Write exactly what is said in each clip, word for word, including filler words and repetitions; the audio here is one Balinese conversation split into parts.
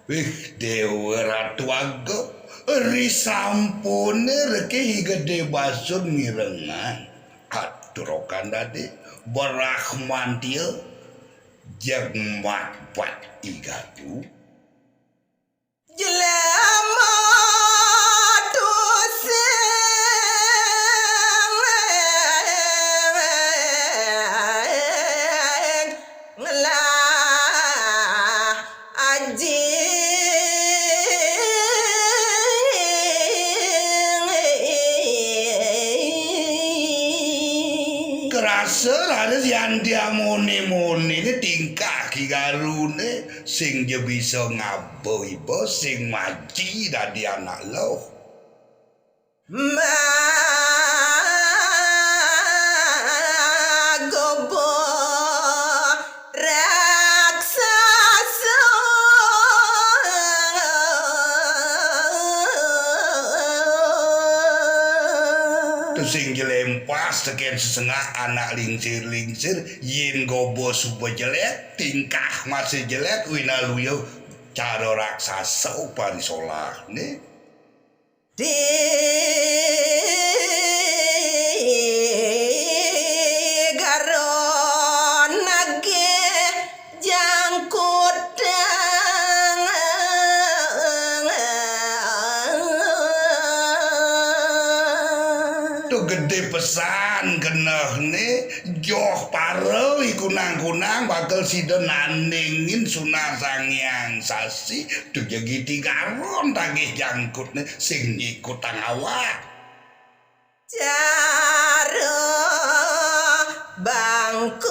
Wih, Déwa Ratu Agung, ri sampune reke I Gedé Basur mirengang. Atur okan dadi, Brahmantia, jeg matbat I Garu. Jelema tusing ngelah aji. Kerasa raris yan dia mone-mone ne tingkah Ki Garune. Sing ja bisa ngaba iba, sing maji dadi anak luh. Magoba raksasa. Tu sing jelempas teken sesengak anak lingsir-lingsir, yen goba suba jelek, tingkah masih jelek, winaluya cara raksasa upari solahne. Di garon nagih jangkutang. Tu gedé pesan kenehne, joh para i kunang-kunang bakal sida nandingin sunah Sang Hyang Sasi, tu jegiti garon tagih jangkutne sing nyikutang awak. Cara bangkung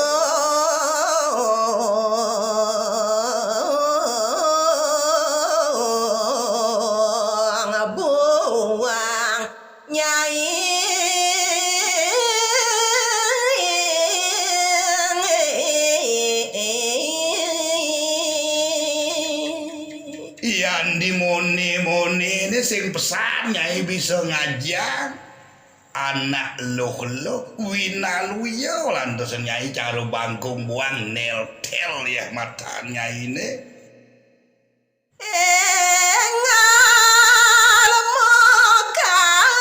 buang Nyai. Yan dimone-monene sing pesan Nyai bisa ngajang. Anak luh-luh, winaluya lantas Nyai cara bangkung buang neltel ya matan Nyaine. Engal mokang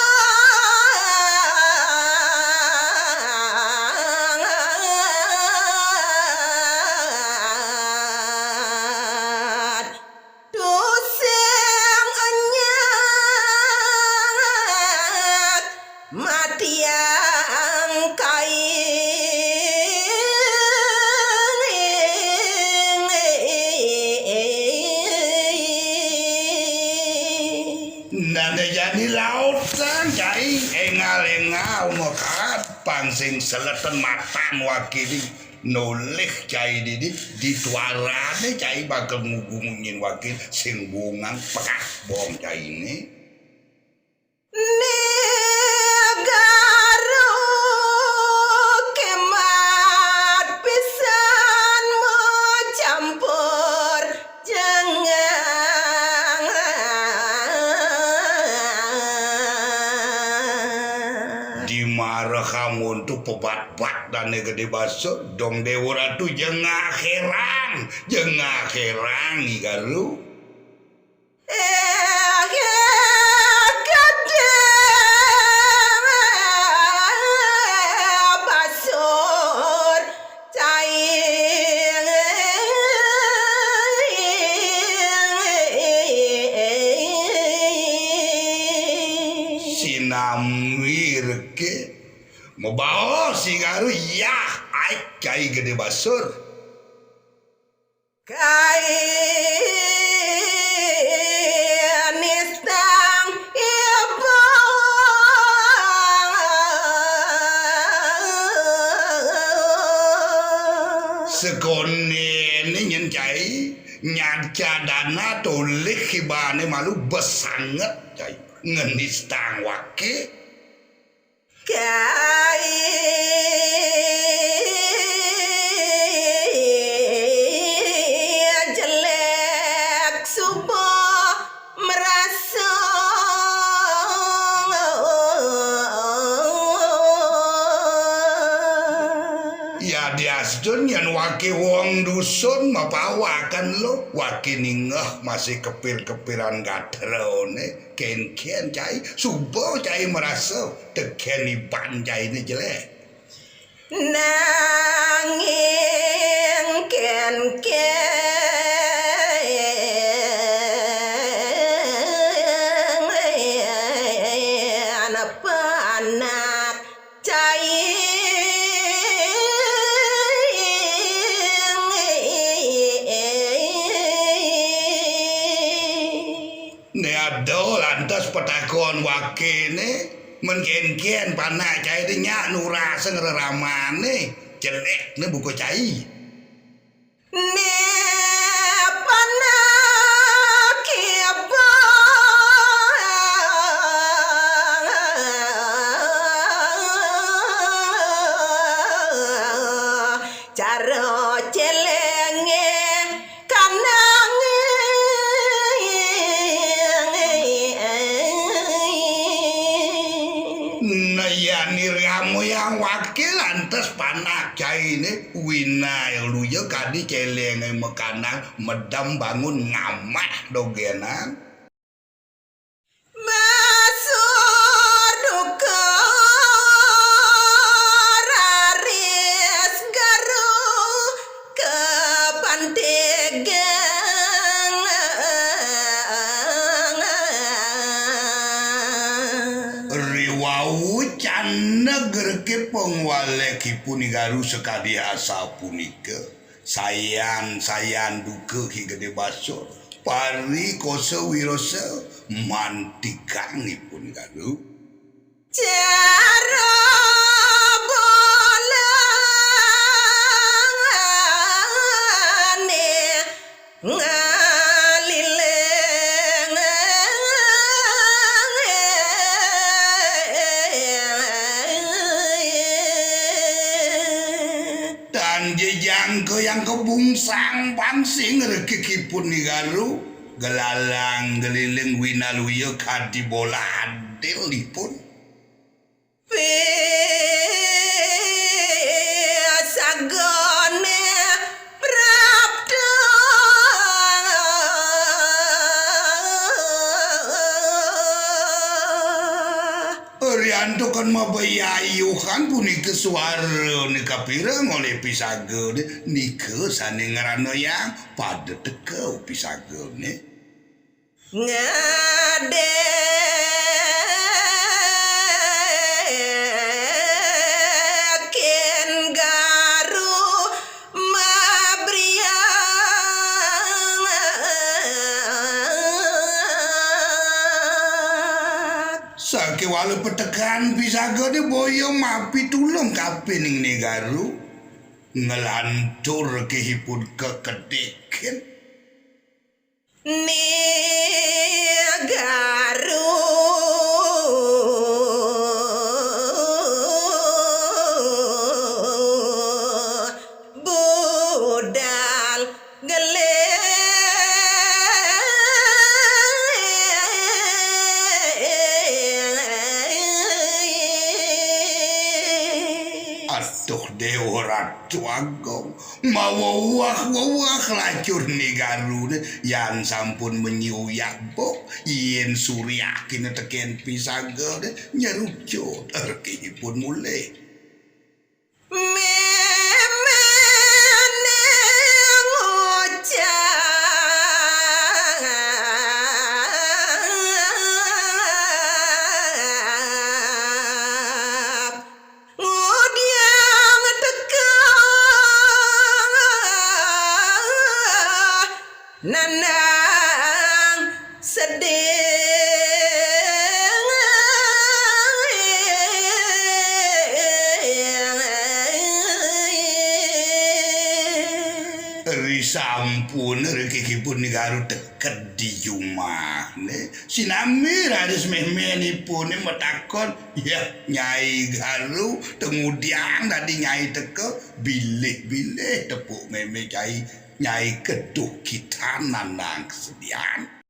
tusing enyang matiang kaing. Nane jani lautang, Cai, engal-engal mekat pang sing seleten matan wakili. Nolih Cai didi, dituarane Cai bakal ngugu munyin wakil sing bungang pekah bong Caine. Negara kemat pisan macampur jangan. Di mareh amun tu pebat-bat dane Gedé Basur, dong Déwa Ratu jengah herang, jengah herang I Garu. Eh, Gedé Basur, Cai. Sinambi reke, mabaos I Garu, yah, ai Cai Gedé Basur. Kain nistang iba. Sekonene nyen Cai, nyad cadana tolih kibane malu besanget, Cai. Ngenistang wake. Kai jelek suba merasa. Ya diastun yén waké wong dusun mapawaken lo, waké ningeh masih kepir-kepiran gatrané, kénkén cai, suba cai marasa tekén iban cainé jelék. Nanging kénkén panak cai. Né ada lantas patakon wakéné, mén kénkén panak cai té nyak nurasang reramané, jelékné buka cai. Né panak kiba cara céléngé kanang. Nah, ya nirgamayang waké lantas panak cainé, winaé luya kadi céléngé makanang, medem bangun ngamah dogénan. Basur duka raris garu kapantegang. Riwau candeg reké pangwalékipun Ni Garu sakadi asapunika. Sayan-sayan duka Ki Gedé Basur, pari kosa wirasa mantigang ipun Garu. Cara bolané ngaliling. Tan jejangka yang kebungsang pangsing rekikipun Ni Garu, gelalang geliling winaluya kadi bola adilipun. Pisagane prapta. Riantukan mabayayuhan punika suarane kapireng olih pisagane, nika sane ngranayang pada teka pisagane. Ngadekin garu mabriang. Sakéwala petekan pisagane boya mapitulung kapining Ni Garu, nglantur kehipun kekedekin. Ni Garu budal geleng. Aduh, Dewa Ratu Agung, maweweh-weweh lacur Ni Garune, yan sampun menyuyak bok, yen suryakine teken pisagane, nyerucut erkihipun mulih. Memene ngucap, ngudiang teka nandang sedih. Ri sampun rikikipun Ni Garu teked di jumahne, sinambi raris mehmenipune matakon, "Yah, Nyai Garu, tengudiang dadi Nyai teka, bilih-bilih tepuk meme cai Nyai keduh kitan nandang kesedihan."